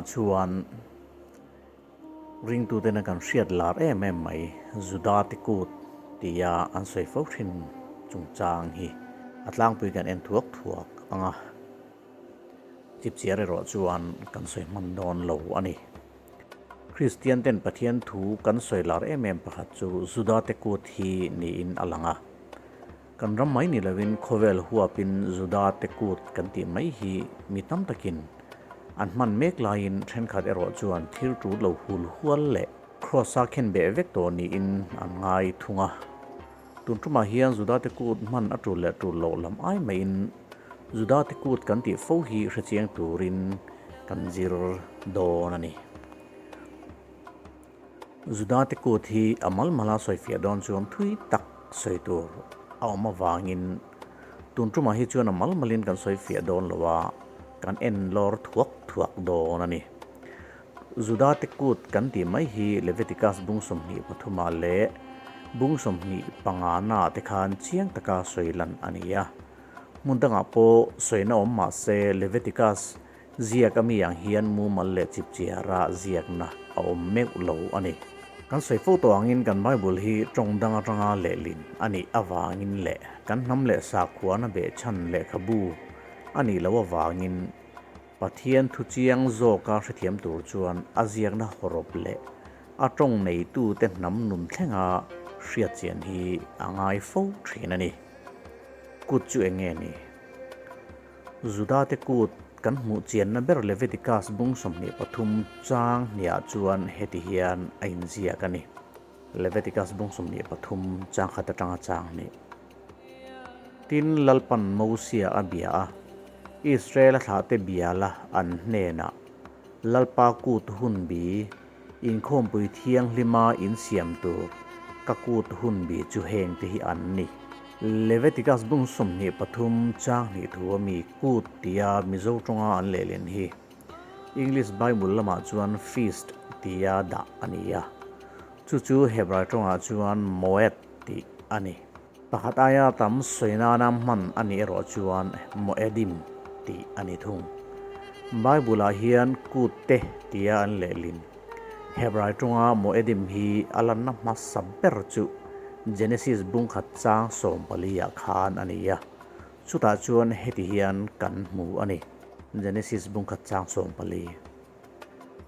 tumah chuan ringtutena kan hriat lar em em mai Juda te kut tia an sawi fo thin chungchang hi a tlangpui kan en thuak thuak ang a, chipchiar erawh chuan kan sawi hman dawn lo a ni. Kristian ten Pathian thu kan sawi lar em em pakhat chu Juda te kut hi niin a lang a. Kan ram mai ni lovin khawvel huapin Juda te kut kan tih mai hi mi tam takin an hman mek laiin thenkhat erawh chuan thil tul lo hul hual leh Kraws-a khen beh vek tawh niin an ngai thung a. Tun tumah hian Juda te kut hman a tul leh tul loh lam ai maiin Juda te kut kan tih fo hi hrechiang turin kan zir dawn a ni. Juda te kut hi a mal mala sawifiah dawn chuan thui tak sawi tur a awm avangin tun tumah hi chuan a mal malin kan sawifiah dawn lo a, kan en lawr thuak thuak dawn a ni. Juda te kut kan tih mai hi Leviticus bung 23 ah leh bung 25 na te khan chiang taka sawi lan a ni a. Hmun dangah pawh sawina awm mah se Leviticus Ziak a mi ang hian mumal leh chipchiara ziakna a awm meuh lo a ni. Kan sawi fo tawh angin kan Bible hi tawng dang atanga lehlin a nih avangin leh kan hnam leh sakhuana behchhan lehkhabu a nih loh avangin Pathian thu chiang zawka hrethiam tur chuan a ziakna hawrawp leh a tawng neitute hnam nun thlenga hriatchian hi a ngai fo thin a ni. Kut chu eng nge ni? Judate kut kan hmuh chianna ber Leviticus bung 23 chang hniah chuan heti hian a inziak a ni. Leviticus bung 23 chang khat atanga chang hnih. Tin, Lalpan Mosia a bia a, Israela thlahte bia la an hnenah, Lalpa kut hun bi, inkhawmpui thianghlima insiam tur ka kut hun bi chu hengte hi an ni. Leviticus bung 23 chang hnih thu a mi kut tia Mizo tawnga an lehlin hi English Bible lamah chuan feast tia dah a ni a, chu chu Hebrai tawngah chuan moed tih a ni. Pakhat aia tam sawi nana hman a nih erawh chuan moedim tih a ni thung. Bible-ah hian kut te tia an lehlin. Hebrai tawnga moedim hi a lanna hmasa ber chu Genesis bung khat chang 14 ah khan a ni a, chutah chuan heti hian kan hmu a ni, Genesis bung khat chang 14.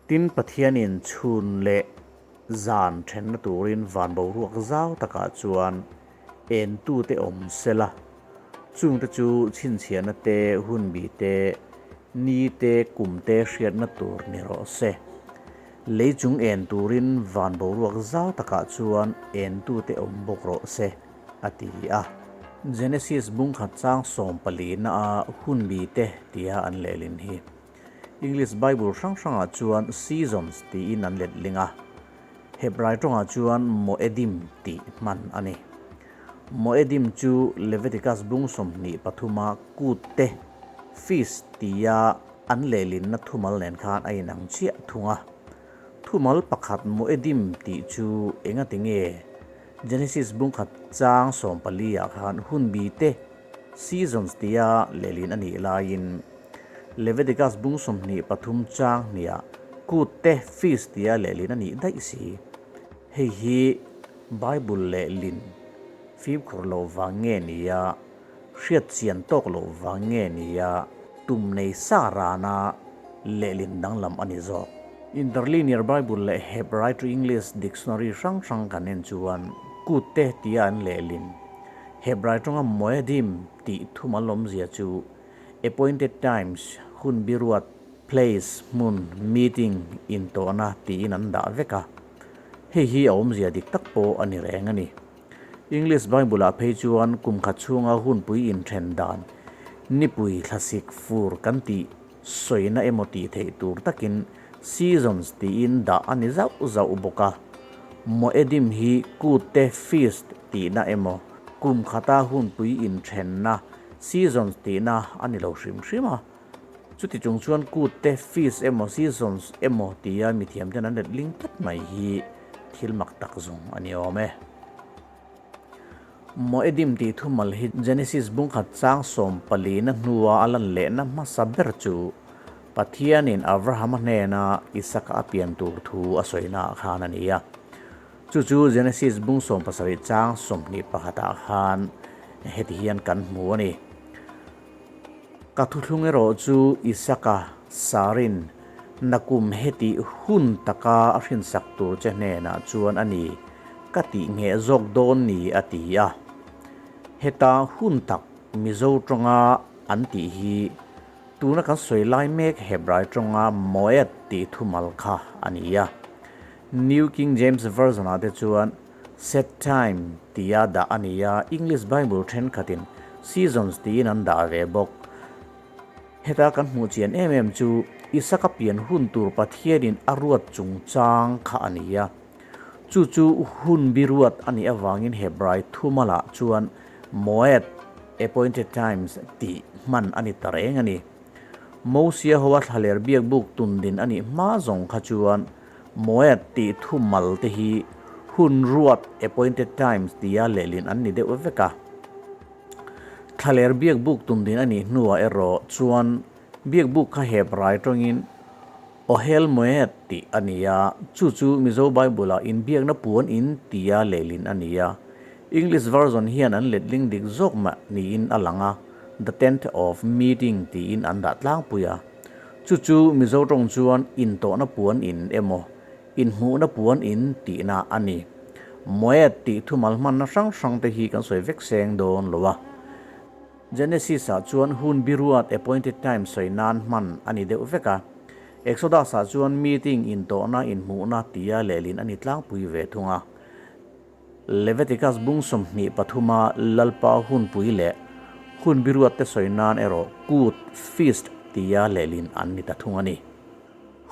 Tin, Pathianin chhun leh zan thenna turin van boruak zau takah chuan entute awm sela, chungte chu chhinchhiahna te, hunbi te, ni te, kum te hriatna tur ni rawh se. Lei chung en turin van boruak zau takah chuan entute awm bawk rawh se, a ti a. Genesis bung khat chang 14 na a hunbi te tia an lehlin hi. English Bible hrang hrangah chuan seasons tiin an letling a, Hebrai tawngah chuan moedim tih hman a ni. Moedim chu Leviticus bung 23 a kut te, feast, tia an lehlinna thumal nen khan a inang chiah thung a. Thumal pakhat moedim tih chu engati nge Genesis bung khat chang 14 ah khan hunbi te, seasons, tia lehlin a nih laiin Leviticus bung 23 chang hniah kut te, feast, tia lehlin a nih daih si. Hei hi Bible lehlin fimkhur loh vang nge nia, hriat chian tawk loh vang nge nia, tum nei sa rana lehlin danglam a ni zawk. Interlinear Bible leh Hebrai to English dictionary hrang hrang kan en chuan kut te tia an lehlin Hebrai tawnga moedim tih thumal awmzia chu appointed times, hun biruat, place, hmun, meeting, intawhna tiin an dah vek a. Hei hi a awmzia dik tak pawh a ni reng a ni. English Bible-ah phei chuan kum khat chhunga hunpui inthen dan, nipui thlasik fur kan tih sawina emaw tih theih tur takin seasons tiin dah a ni zauh zauh bawk a. Moedim hi kut te feast tihna emaw, kum khata hunpui inthenna, seasons tihna a ni lo hrim hrim a. Chuti chung chuan kut te feast emaw seasons emaw tia mithiam ten an let ling tlat mai hi thil mak tak zawng a ni awm e. Moedim tih thumal hi Genesis bung khat chang 14 na hnua a lan lehna hmasa ber chu. Pathianin Abrahama hnena Isaka a pian tur thu a sawina ah khan a ni a. Chu chu Genesis bung 17 chang 21 ah khan heti hian kan hmu a ni. Ka thuthlung erawh chu Isaka Sarin nakum heti hun taka a hrinsak tur che hnenah chuan a ni ka tih ngheh zawk dawn ni a ti a. Heta hun tak Mizo tawnga an tih hi tuna kan sawi lai mek Hebrai tawnga moed tih thumal kha a ni a. New King James Version ah te chuan set time tia dah a ni a, English Bible thenkhatin seasons tiin an dah ve bawk. Heta kan hmuh chian em em chu Isaka pian hun tur Pathianin a ruat chungchang kha a ni a. Chu chu hun bi ruat a nih avangin Hebrai thumalah chuan moed, appointed times, tih hman a ni ta reng a ni. Mosia hoa thlaler biakbuk tundin a nih hma zawng kha chuan moed tih thumal te hi hun ruat, appointed times, tia lehlin an ni deuh vek a. Thlaler biakbuk tundin a nih hnuah erawh chuan biakbuk kha Hebrai tawngin Ohel Moed tih a ni a, chu chu Mizo Bible-ah inbiakna puan in tia lehlin a ni a. English version hian an letling dik zawk mah niin a lang a, The Tent of Meeting tiin an dah tlangpui a. Chu chu Mizo tawng chuan intawhna puan in emaw, inhmuhna puan in tihna a ni. Moed tih thumal hmanna hrang hrang te hi kan sawi vek seng dawn lo a. Genesis-ah chuan hun biruat, appointed time, sawi nan hman a ni deuh vek a. Exodus-ah chuan meeting, intawhna, inhmuhna tia lehlin a ni tlangpui ve thung a. Leviticus bung 23-a Lalpa hunpui leh hun biruat te sawi nan erawh kut, feast, tia lehlin an ni ta thung a ni.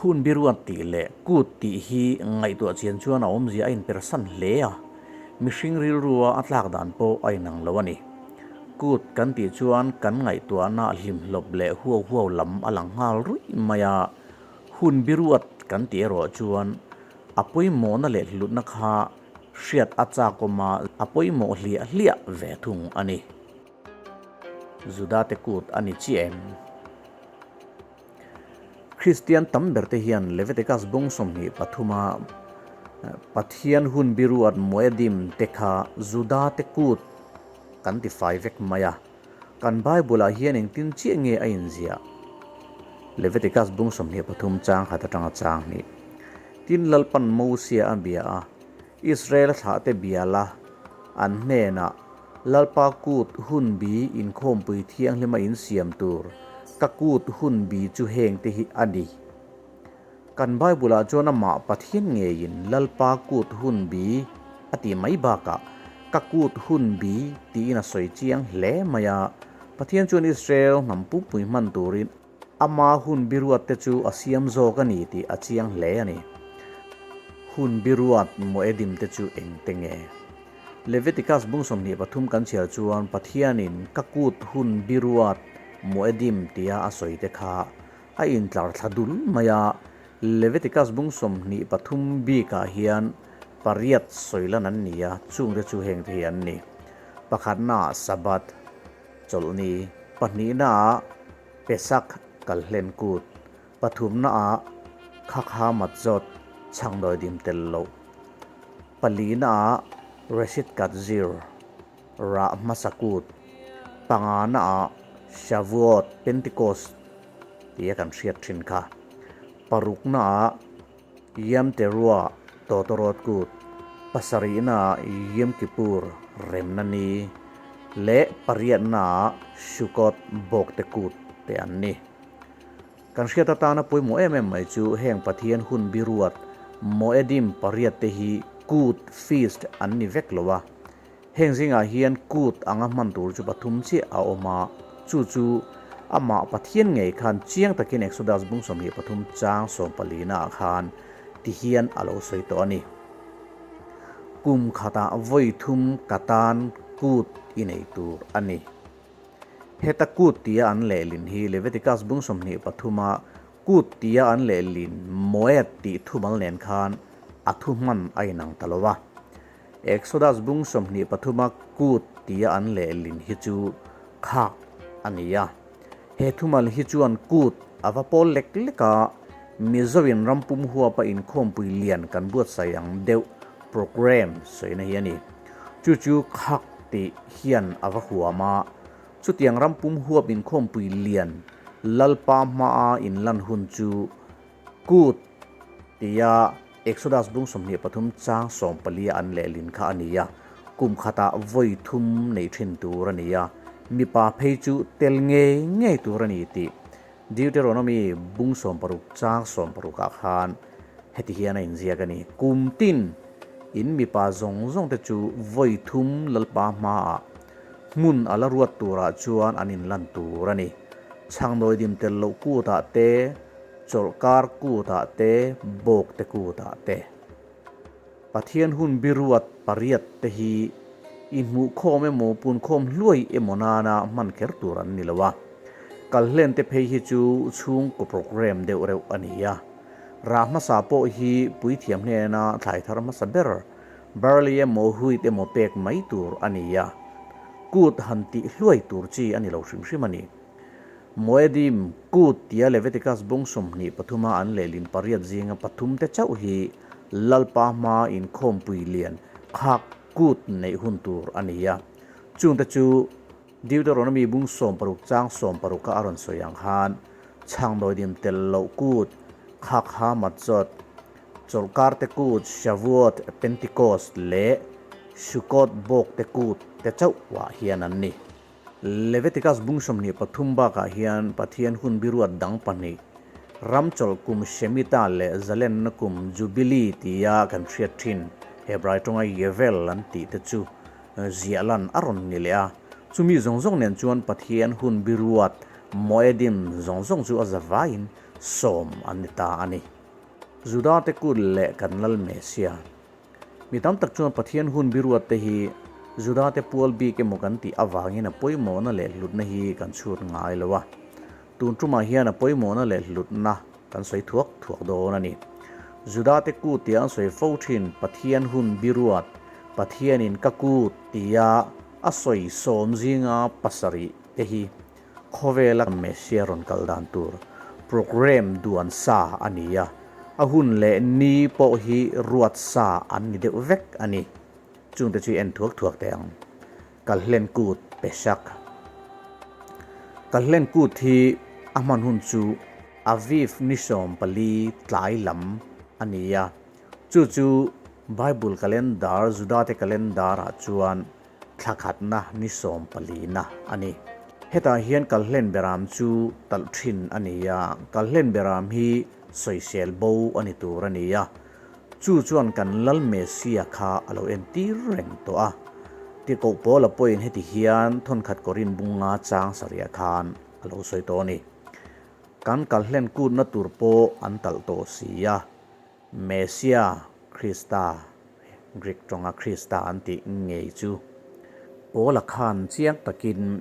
Hun biruat tih leh kut tih hi ngaihtuah chian chuan a awmzia a inpersan hle a, mihring rilrua a tlak dan pawh a inang lo a ni. Kut kan tih chuan kan ngaihtuahna hlimhlawp leh huau huau lam a lang nghal ruih mai a, hun biruat kan tih erawh chuan a pawimawhna leh hlutna kha hriat a chakawm a, a pawimawh hliah hliah ve thung a ni. Judate kut a ni chiah em? Kristian tam berte hian Leviticus bung 23-a Pathian hun biruat Moedim te kha Juda te kut kan ti fai vek mai a. Kan Bible-ah hian engtin chiah nge a inziah? Leviticus bung 23 chang khat atanga chang hnih. Tin Lalpan Mosia a bia a, Israel thlah te bia la, an hnenah, Lalpa kut hun bi inkhawmpui thianghlima insiam tur, ka kut hun bi chu heng te hi a ni. Kan Bible-ah chuan amah Pathian ngeiin Lalpa kut hun bi a tih mai bakah ka kut hun bi tiin a sawi chiang hle mai a. Pathian chuan Israel hnam pumpui hman turin ama hun bi ruat te chu a siam zawk a ni tih a chiang hle a ni. Hun bi ruat Moedim te chu engte nge? Leviticus bung 23 kan chhiar chuan Pathianin ka kut hun bi ruat Moedim tia a sawi te kha a intlar thla dul mai a. Leviticus bung 23 bikah hian pariat sawi lan an ni a, chungte chu heng te hi an ni. Pakhatnaah Sabbath, chawlhni, pahnihnaah Pesach, kalhlen kut, pathumnaah Khakha Matzot, chhangdawi dim tel loh. Palinaah Reshit Katzir, rah hmasa kut, panganaah Shavuot, Pentecost, tia kan hriat thin kha. Paruknaah Yom Teruah, Tawtawrawt kut, pasarihnaah Yom Kippur, remna ni, leh pariatnaah Sukkot, bawkte kut te an ni. Kan hriat atana pawimawh em em mai chu heng Pathian hun biruat Moedim pariat te hi kut, feast, an ni vek lo a. Heng zingah hian kut anga hman tur chu pathum chiah a awm a, chu chu amah Pathian ngei khan chiang takin Exodus bung 23 chang 14 ah khan ti hian a lo sawi tawh a ni. Kum khatah vawi thum ka tan kut i nei tur a ni. Heta kut tia an lehlin hi Leviticus bung 23-a kut tia an lehlin Moed tih thumal nen khan a thu hman a inang ta lo a. Exodus bung 23-a kut tia an lehlin hi chu khak a ni a. He thumal hi chuan kut A va pawl lek lek a, Mizoin ram pum huapa inkhawmpui lian kan buatsaih ang deuh programme sawina hi a ni. Chu chu khak tih hian a va huam a, chutiang ram pum huap inkhawmpui lian Lalpa hmaa inlan hun chu Kut tia Exodus bung 23 chang 14 a an lehlin kha a ni a, kum khatah vawi thum nei thin tur a ni a, mipa phei chu tel ngei ngei tur a ni tih Deuteronomy bung 60 chang 60 ah khan heti hian a inziak a ni, Kum tin in mipa zawng zawng te chu vawi thum Lalpa hmaah hmun a la ruat turah chuan an inlan tur a ni. Chhangnawi dim tel loh kutah te, chawlhkar kutah te, bawk te kutah te. Pathian hun biruat pariat te hi inhmuhkhawm emaw punkhawm hluai emaw nana hman kher tur an ni lo a. Kalhlen te phei hi chu chhungkaw programme deuh reuh a ni a. Rah hmasa pawh hi puithiam hnena thlai thar hmasa ber barley emaw wheat emaw pek mai tur a ni a. Kut han tih hluai tur chi a ni lo hrim hrim a ni. Moedim, Kut tia Leviticus bung 23 a an lehlin pariat zinga pathum te chauh hi Lalpa hma inkhawmpui lian khak kut neih hun tur a ni a. Chungte chu Deuteronomy bung 60 chang 60 a a rawn sawi ang khan chhangdawidim tel loh kut, khak ha matzot, chawlhkar te kut, Shavuot, Pentecost leh Sukkot bawk te kut te chauh ah hian an ni. Leviticus bung 23 bakah hian Pathian hun biruat dang pahnih, ramchawlh kum Shemitah leh zalenna kum Jubilee tia kan hriat thin Hebrai tawnga Yevel an tih te chu ziah lan a rawn ni leh a. Chumi zawng zawng nen chuan Pathian hun biruat Moedim zawng zawng chu a zavaiin sawm an ni ta a ni. Judate kut leh kan Lal Messiah. Mi tam tak chuan Pathian hun biruat te hi Judate pual bik emaw kan tih avangin a pawimawhna leh hlutna hi kan chhut ngai lo a. Tun tumah hian a pawimawhna leh hlutna kan sawi thuak thuak dawn a ni. Judate kut tia an sawi fo thin Pathian hun biruat, Pathianin ka kut tia a sawi sawm zinga pasarih te hi Khawvela Messiah rawn kal dan tur programme duan sa a ni a, a hun leh ni pawh hi ruat sa an ni deuh vek a ni. Chungte chu i en thuak thuak teh ang. Kalhlen kut Pesach. Kalhlen kut hi a hman hun chu Aviv ni 14 tlai lam a ni a, chu chu Bible calendar, Judate calendar ah chuan Thla khatna ni 14 na a ni. Hetah hian Kalhlen Beram chu talh thin a ni a, Kalhlen Beram hi sawisel bo a ni tur a ni a, chu chuan kan Lal Messia kha a lo entir reng tawh a. Tikoh Paula pawhin heti hian thawnkhat Korin bunga chang sarih khan a lo sawi tawh a ni. Kan Kalhlen kutna tur pawh an talh tawh si a, Messia, Krista, Greek tawnga Krista an tih ngei chu Paula khan chiang takin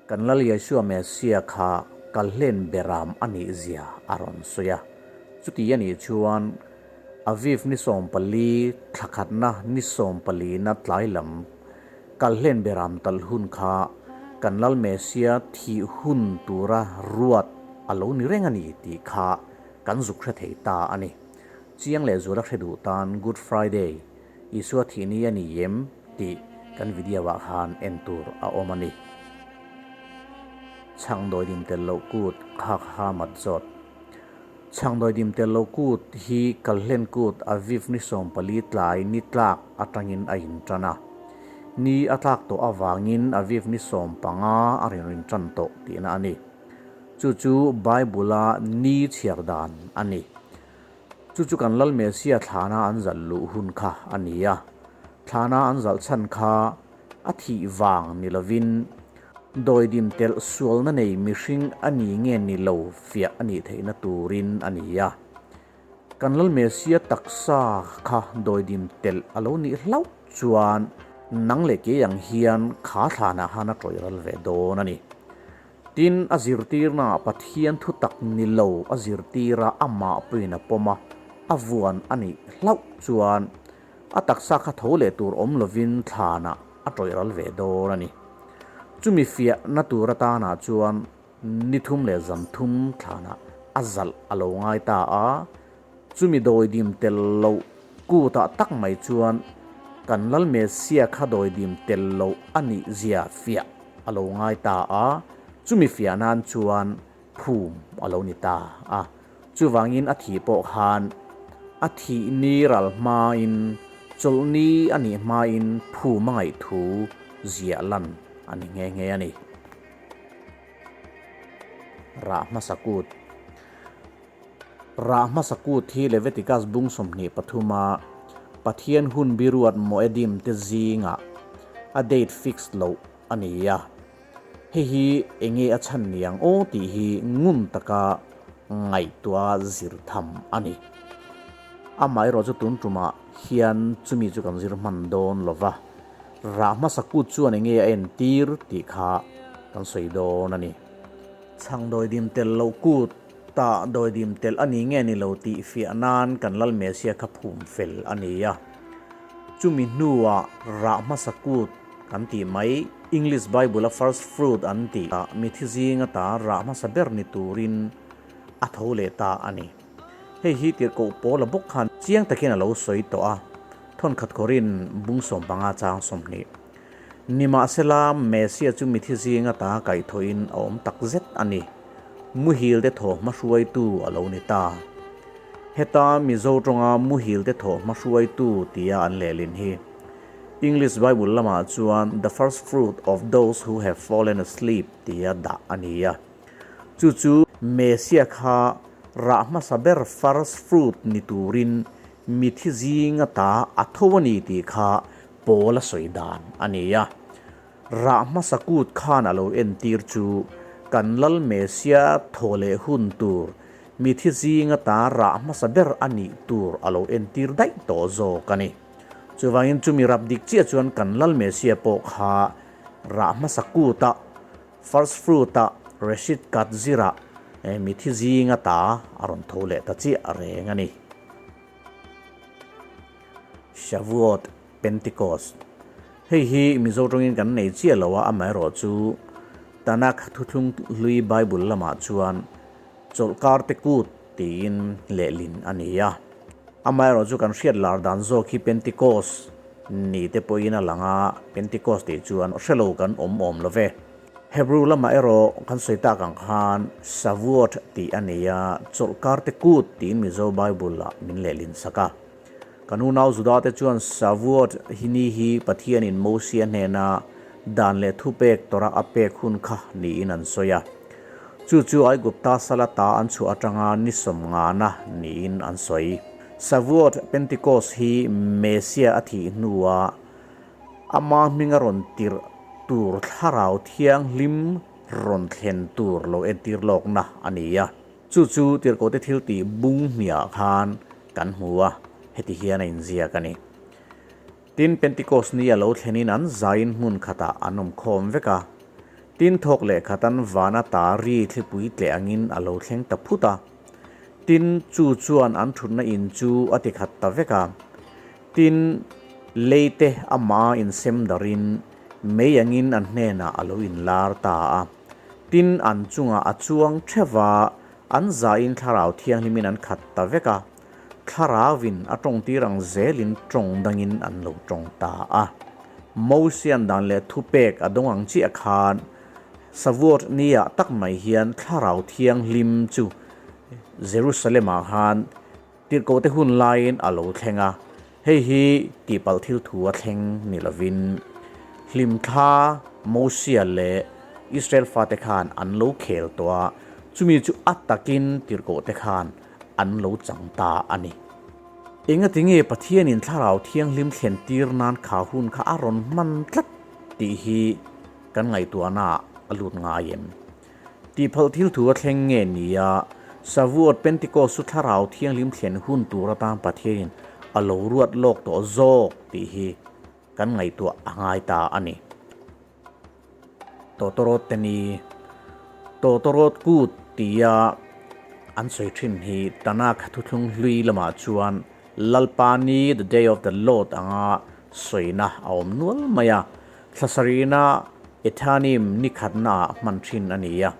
kan Lal Yeshua Messia kha kalhlen beram a nih zia a rawn sawi a. Chuti a nih chuan Aviv ni 14 thla khatna ni 14 na tlai lam kalhlen beram tal hun kha kan Lal Messia thih hun tura ruat a lo ni reng a ni tih kha Kan zuk hre thei ta a ni. Chiang leh zuala hre duh tan Good Friday, Isua thih ni a ni em tih kan video ah khan en tur a awm a ni. Chhangdawi dim tel loh kut khak ha mat zawt. Chhangdawi dim tel loh kut hi Kalhlen kut Aviv ni 14 tlai ni tlak atangin a in tan a. Ni a tlak tawh avangin Aviv ni 15 a rinrin tan tawh tihna a ni. Chu chu Bible-a ni chhiar dan a ni. Chu chu kan Lal Messiah thlana an zalh luh hun kha a ni a. Thlana an zalh chhan kha a thih vang ni lovin dawidim telh sualna nei mihring a ni nge ni lo fiah a nih theihna turin a ni a. Kan Lal Messiah taksa kha dawidim telh a lo nih hlauh chuan nang leh kei ang hian kha thlanah khan a tawih ral ve dawn a ni. Tin, a zirtirnaah Pathian thu tak ni lo a zirtira amah pawhin a pawm a, a vuan a nih hlauh chuan a taksa kha tho leh tur awm lovin thlanah a tawih ral ve dawn a ni. Chumi fiahna tur atanah chuan Ni thum leh zan thum thlanah a zalh a lo ngai ta a, chumi dawidim tel loh kutah tak mai chuan kan Lal Messia kha dawidim tel loh a nih zia fiah a lo ngai ta a, chumi fiah nan chuan phum a lo ni ta a. Chuvangin a thih pawh khan a thih ni ral hmain chawlhni a nih hmain phum a ngaih thu ziah lan a ni nghe nghe a ni. Rah hmasa kut Rah hmasa kut hi Leviticus bung 23 a Pathian hun biruat Moedim te zingah a date fixed loh a ni a. Hei hi enge a chhan niang aw tih hi ngun taka ngaihtuah zir tham a ni. Amaherawh chu tun tumah hian chumi chu kan zir hman dawn lova. Rah hmasa kut chuan enge a entir tih kha kan sawi dawn a ni. Chhang dawidim tel loh kut tah dawidim tel a ni nge ni lo tih fiah nan kan Lal Mesia kha phum fel a ni a. Chumi hnuah rah hmasa kut kan tih mai English Bible a first fruit an tih ah mithi zinga ta rah hmasa ber ni turin a tho leh ta a ni. Hei hi tirhkoh Paula bawk khan chiang takin a lo sawi tawh a, Thawnkhat Korin bung 15 chang 20. Nimahsela, Messia chu mithi zinga ta kaihthawhin a awm tak zet a ni. Muhil te thaw hma hruaitu a lo ni ta. Heta Mizo tawnga muhil te thaw hma hruaitu tia an lehlin hi. English Bible lamah chuan the first fruit of those who have fallen asleep tia dah a ni a. Chu chu Messia kha rah hmasa ber first fruit ni turin mithi zinga ta a tho a ni tih kha Paul a sawi dan a ni a. Rah hmasa kut khan a lo entir chu kan Lal Messia thaw leh hun tur mithi zinga ta rah hmasa ber a nih tur a lo entir daih tawh zawk a ni. Chuvangin chumi rap dik chiah chuan kan Lal Messia pawh kha rah hmasa kuta First fruit a Rashid Katzir-a mithi zinga ta a rawn tho leh ta chiah reng a ni. Shavuot, Pentecost, Hei hi Mizo tawngin kan nei chiah lo a, amaherawh chu Tanakh thuthlung hlui Bible lamah chuan chawlhkar te kut tiin lehlin a ni a. Amaherawh chu kan hriat lar dan zawk hi Pentecost ni te pawhin a lang a, Pentecost tih chuan hre lo kan awm awm lo ve. Hebrew lamah erawh kan sawi tak ang khan Shavuot tih a nei a, chawlhkar te kut tiin Mizo Bible ah min lehlin sak a. Kan unau Juda te chuan Shavuot hi ni hi Pathianin Mosia hnena dan leh thupek Torah a pek hun kha niin an sawi a. Chu chu Aigupta sala ta an chhuah atanga ni sawmngana niin an sawi. Shavuot, Pentecost, hi Messia a thih hnua ama hminga rawn tirh tur thlarau thianghlim rawn thlen tur lo entir lawkna a ni a. Chu chu tirhkohte thil tih bung hniah khan kan hmu a, heti hian a inziak a ni. Tin, Pentecost ni a lo thlenin an zaiin hmun khatah an awm khawm vek a. Tin, thawk leh khatan vana ta ri thlipui tleh angin a lo thleng ta phut a. Tin, chu chuan an thutna in chu a ti khat ta vek a. Tin, leite amah insem darin mei angin an hnenah a lo inlar ta a. Tin, an chungah a chuang theuh va, an zaiin Thlarau Thianghlimin an khat ta vek a. Thlarauvin a tawngtir ang zelin tawng dangin an lo tawng ta a. Mosian dan leh thupek a dawng ang chiah khan Shavuot niah tak mai hian Thlarau Thianghlim chu Jerusalem-ah khan tirhkohte hun laiin a lo thleng a. Hei hi tihpalh thil thu a thleng ni lovin hlimthla Mosia leh Israel fate khan an lo khel tawh a, chumi chu a takin tirhkohte khan an lo chang ta a ni. Engatinge Pathianin Thlarau Thianghlim thlen tir nan kha hun kha a rawn hman tlat tih hi kan ngaihtuahnaah a lut ngai em? Tihphalh thil thu a thleng nge ni a, Shavuot Pentecost chu Thlarau Thianghlim thlen hun tur atan Pathianin a lo ruat lawk tawh zawk tih hi kan ngaihtuah a ngai ta a ni. Tawtawrawt te ni Tawtawrawt kut tia an sawi thin hi Tanakh thuthlung hlui lamah chuan Lalpa ni, the day of the Lord, anga sawina a awm nual mai a. Thlasarihna Ethanim ni khatnaah hman thin a ni a.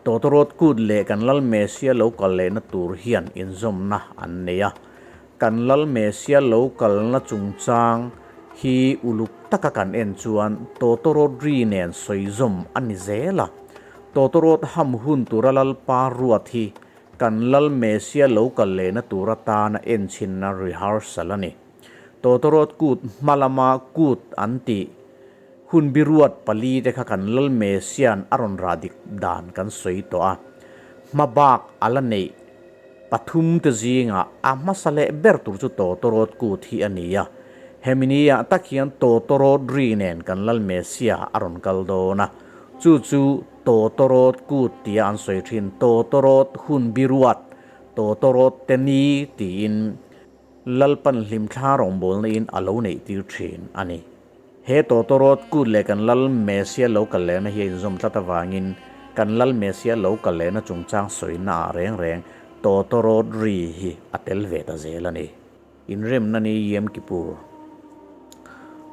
Tawtawrawt kut leh kan Lal Mesia lo kal lehna tur hian inzawmna an nei a. Kan Lal Mesia lo kalna chungchang hi uluk taka kan en chuan tawtawrawt ri nen sawizawm a ni zel a. Tawtawrawt ham hun tura Lalpa ruat hi kan Lal Mesia lo kal lehna tur atana enchhinna rehearsal a ni. Tawtawrawt kut hma lama kut an tih Hun biruat pali te kha kan Lal Mesia'n a rawn rah dik dan kan sawi tawh a. Hma bak a la neih pathum te zingah a hmasa leh ber tur chu Tawtawrawt kut hi a ni a. Hemi ni ah tak hian Tawtawrawt ri nen kan Lal Mesia a rawn kal dawn a. Chu chu Tawtawrawt kut tia an sawi thin Tawtawrawt hun biruat, Tawtawrawt te ni tiin Lalpan hlimthla rawngbawlna in a lo neih tir thin a ni. He tawtawrawt kut leh kan Lal Mesia lo kal lehna hi a inzawm tlat avangin kan Lal Mesia lo kal lehna chungchang sawina ah reng reng tawtawrawt ri hi a tel ve ta zel a ni. Inremna ni Yom Kippur.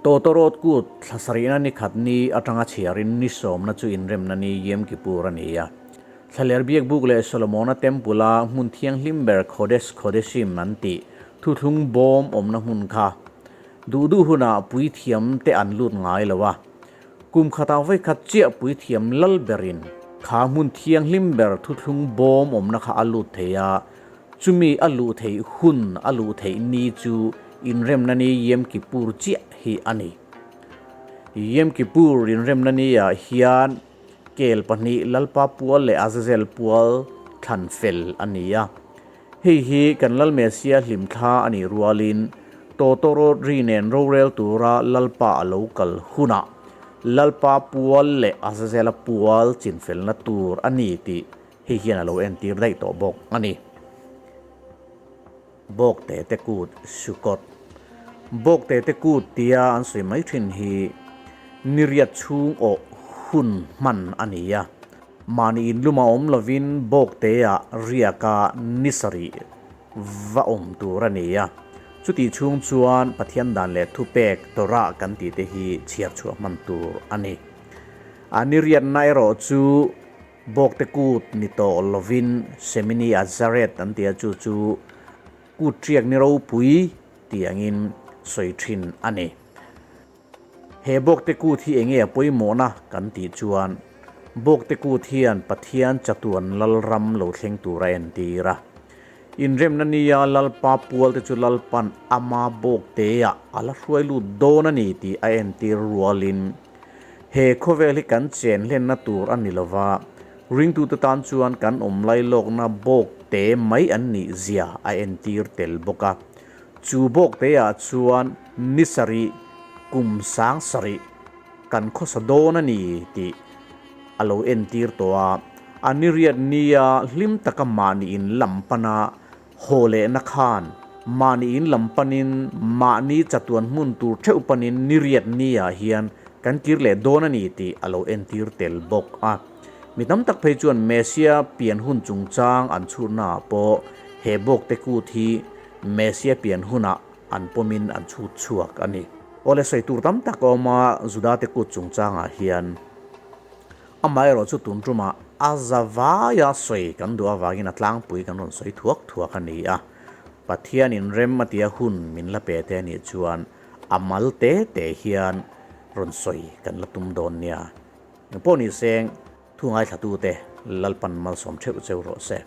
Tawtawrawt kut thla sarihna ni khat ni atanga chhiarin ni sawmna chu inremna ni Yom Kippur a ni a. Thlaler biakbuk leh Solomona Temple-a hmun thianghlim ber Khodesh Khodeshim an tih thuthlung bawm awmna hmun kha duh duh hunah puithiam te an lut ngai lo a. Kum khatah vawikhat chiah puithiam lal berin kha hmun thianghlim ber thuthlung bawm awmna kha a lut thei a, chumi a luh theih hun a luh theih ni chu inremna ni Yom Kippur chiah hi a ni. Yom Kippur inremna ni ah hian Kel pahnih Lalpa pual leh Azazel pual thlan fel a ni a. Hei hi kan Lal Mesia hlimthla a nih rualin tawtawrawt ri nen rorel tura Lalpa a lo kal hunah Lalpa pual leh Azazela pual chinfelna tur a ni tih hei hian a lo entir daih tawh bawk a ni. Bawkte te kut Sukot. Bawkte te kut tia an sawi mai thin hi niriat chhung awh hun hman a ni a. Mahni inluma awm lovin Bawkte-ah riaka ni sarih va awm tur a ni a. Chutih chhung chuan Pathian dan leh thupek Torah kan tih te hi chhiar chhuah hman tur a ni. A niriatna erawh chu Bawkte kut ni tawh lovin Semini Azaret an ti a, chu chu kut ṭiak ni ropui tih angin sawi ṭhin a ni. He bawkte kut hi enge a pawimawhna kan tih chuan bawkte kut hian Pathian chatuan Lalram lo thleng tur a entir a. Inremna nia Lalpa pualte chu Lalpan ama bawkteah a la hruai lut dawn a ni tih a entir rualin He khawvel hi kan chen hlenna tur a ni lova, ringtute tan chuan kan awm lailawkna bawk te mai an nih zia a entir tel bawk a. Chu bawk teah chuan ni sarih, kum sang sarih kan khawsa dawn a ni tih a lo entir tawh a. A niriat nia hlim taka mahni in lam pana Haw lehna khan mahni in lam panin mahni chatuan hmun tur theuh panin niriat niah hian kan kir leh dawn a ni tih a lo entir tel bawk a. Mi tam tak phei chuan Messia pian hun chungchang an chhutnaah pawh he bawkte kut hi Messia pian hunah an pawmin an chhut chhuak a ni. Awle sawi tur tam tak a awm a, Judate kut chungchangah hian. Amaherawh chu tun tumah a za vaia sawi kan duh avangin a tlangpui kan rawn sawi thuak thuak a ni a. Pathianin rem a tia hun min la pe te anih chuan a mal te te hian rawn sawi kan la tum dawn nia. Engpawh ni seng, thu ngaithlatute Lalpan malsawm theuh cheu rawh se.